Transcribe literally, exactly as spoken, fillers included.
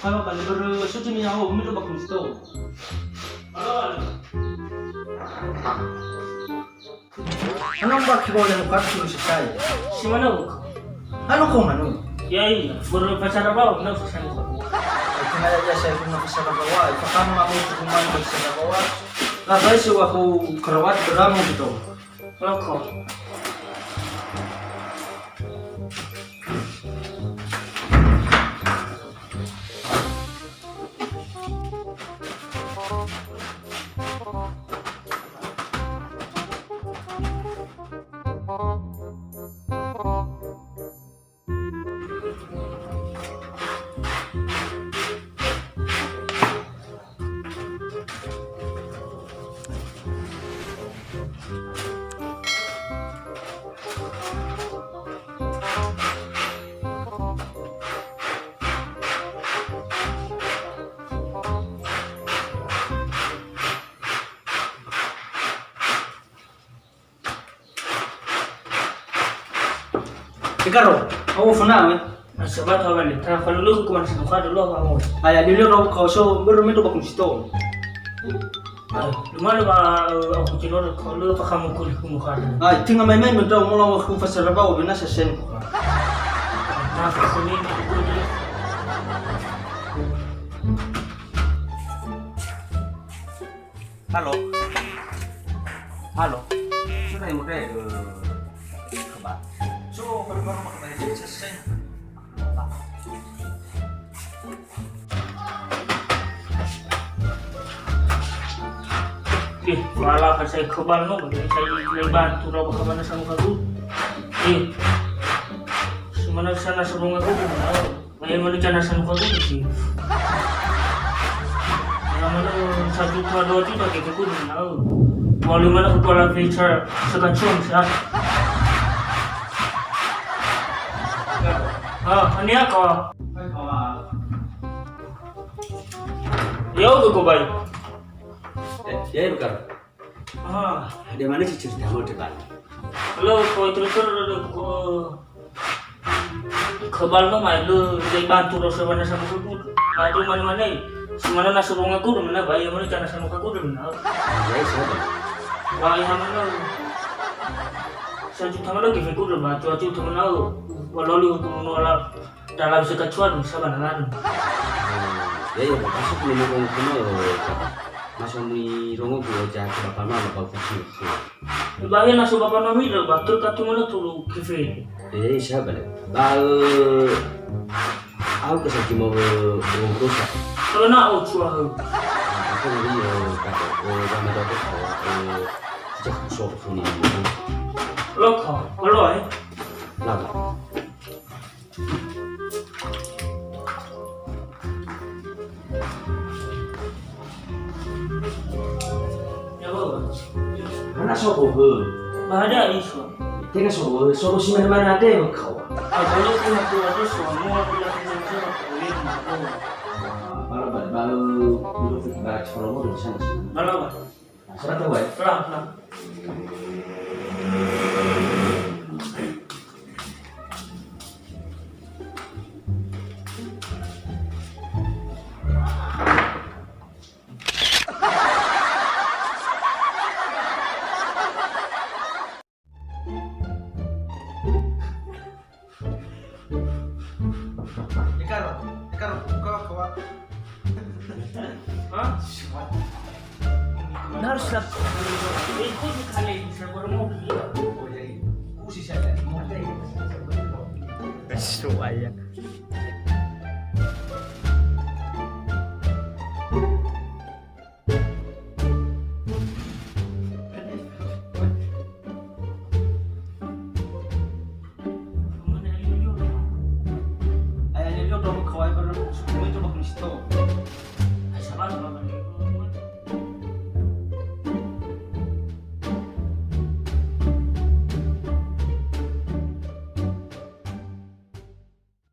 Halo, bale börö suci mina ho, milo bakun sto. Halo, halo. Halo, Mbak, kibawa dan bukan suruh selesai. Si mana, Buk? Halo, kau mana? Ya, iya. Börö fasara bawö, na fasara bawö. Itu nggak ya, saya punya fasara bawö. Itu kan mau hukuman fasara bawö. Lah, saya suruh aku kerawat beramu gitu. Loko. Ekaro, au fana, eh? Sebab apa ni? Kalau lu kuman sama kada lu apa mau? Aya, dia lu kau so, baru main tu bakun situ. Ah, lumayan ba, eh, aku kira kalau apa kamu kulit kamu kada. Ah, tinggal main-main, bentar, mau lawan aku pasar apa, oh, benar saya sen. Nah, sini. Halo. Halo. Sudah yang muda, eh, kebal. So, baru-baru pakai baju selesai. Eh, wala kan saya kebal no, saya, saya bantu rau ke mana sama kagu. Eh, semana sana sama kagu. Ba ia manö cana sanuka gudu si. Ia manö sajuta dua juta ke gudu na. Walu manö kuala feature sekacuan sa. Ah, ani ako. Yo, go, go, bye. Eh, ya, ya, bukan. Ah. Dia mana sih cerita mau debat? Lo, ko terus, ko Kebal no mai lö, lö bantu rau sebana sama kudu. Ba itu mana-mana. Semana na suruh ngaku mana ba ia mana cana sama kudu mana. Ya, siapa? Ba ia mana. Sajuta mana ke kudu ba cuacu teman au. Walau lu kudu nolak dalam sekacuan sama dengan. Ya, ya, masuk ni mau kuno. Masa mui rongo ku ja ke bapak mama kau kasih. Ba ia na so bapak mami lö ba terkatu mana tulu kefe. Eh, siapa lagi? Ba, eh, aku ke satu mau, eh, urus lah. Kalau na o cua. Aku ni, eh, kata, eh, sama dokter, eh, cek so ni. Loko, kalau eh. Lama. Ya, Bapak. Hana sobo he. Ba ada isu. Tenga sobo he, sobo si mana-mana ada yang kau. Ah, kalau aku nak keluar tu, semua aku dah kerja, aku tak boleh nak keluar. Ah, bala, bala, bala, dulu kita baca kalau mau di sana sih. Bala, Pak. Nah, surat tahu, ya? Lah, lah. Ekaro, ekaro, kau, kau. Hah? Harus lah. Ikut kali, saya baru mau. Oh, jadi, khusus saya tadi mau. Sesuai ya.